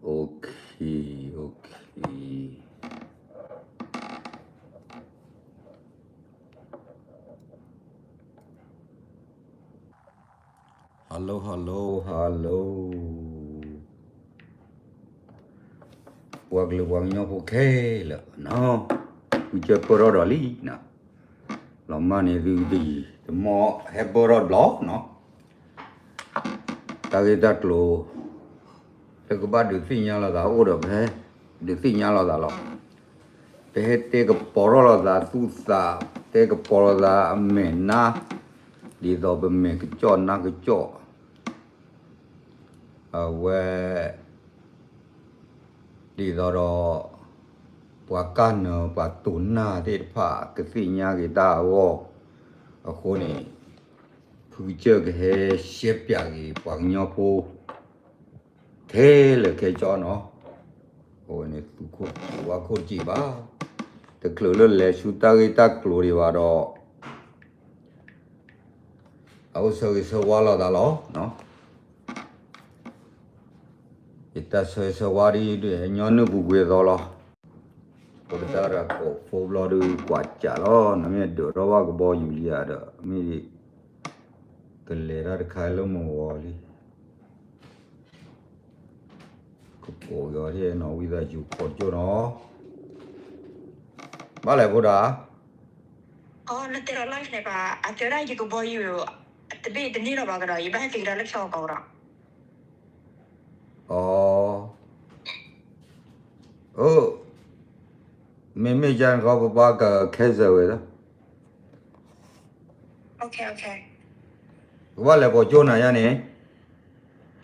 Okay, okay. Hello, hello, hello. ပှၤကလုာ်ပှၤကညီဖိခဲလၢာ်နီၤ, ဃုကၢပၢၢ်ထီၣ်ဒီးလံနီၤ, လီၤမၢ်န့ၢ်သုတယံၤ တမီၢ်ဟဲပၢၢ်ထီၣ်တဘျီနီၤ, တၢ်ဂ့ၢ်တၢ်ကျိၤ လၢကဘၣ်ဒုးသ့ၣ်ညါလိာ်သးအိၣ်ဒီး ပဟဲဒုးသ့ၣ်ညါလိာ်သးလီၤ. ပဟဲတဲကပီၤထီၣ်လိာ်သးသူၣ်သး, တဲကပီၤလိာ်သးအမဲာ်နါ, ဒ်သိးပမဲာ်ကကၠီၣ်နါကကၠီၣ်, အဝဲ ဒ်သိးဒီး ပှၤကၢ်နၢၤပှၤတိာ်နၢ်သ့ၣ်တဖၣ် ကသ့ၣ်ညါက့ၤတၢ်အဂီၢ်, အဃိန့ၣ် ဖုကစၢၢ်ကဟဲရှဲပၠးက့ၤပှၤကညီဖိ ခဲလၢာ်ခဲဆ့နီၤ, အဝဲန့ၣ် သူၣ်ခိၣ်ဝါခိၣ်တက့ၢ်ဘၣ်, တချုးလၢလဲၤဆူတၢ်ဂ့ၢ်တၢ်ကျိၤဒံးဘၣ်ဒီး အအိၣ်ဆၢဂ့ၤဆၢဝါလိာ်သးလီၤ. ယတၢ်ဆၢဂ့ၤဆၢဝါဒ် ညီနုၢ်ပူၤကွံာ်အသိးလီၤ. ပကတၢ်ဒီးကိးဖိဘျီဒုးကွၢ်စးလီၤ, နမ့ၢ်ဒုးထီၣ်ဘၣ်ကဘီယူၤလံဧါဒီး မ့ၢ် ကလဲၤတၢ်တခါလၢမုၢ်ဂီၤလံ ကကိးက့ၤအီၤထဲနီၤ, ဝံသးစူၤကိးကၠိနီၤ, ဘၣ်လဲၣ်ဖိဒၣ်, နတဲလီၤလၢ်န့ၣ်ဘၣ်, အတဲဒၣ်ယကဘီယူၤ တဘ့ၣ်တန့ၢ်လီၤဘၣ်ကဒီး ယဘၣ်ဟဲက့ၤကဒါလၢခံကီးဒီး, အိ, မ့မ့ၢ်ကန့ၣ်ခီ ပဘၣ်က cancel ဝဲလီၤ. ကဘၣ်လဲၤပိာ်ကၠိနၤယါန့ၣ်,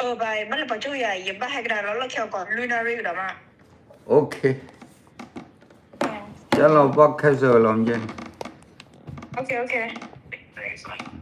ဘၣ်လဲၤပိာ်ကၠိယၤ ယဘၣ်ဟဲကဒါလီၤလၢခံကီးလွံၢ်နၣ်ရံၣ်ကဒီးမး, ကဲလီၤဘၣ် cancel လီၤမ့ၢ်န့ၣ်,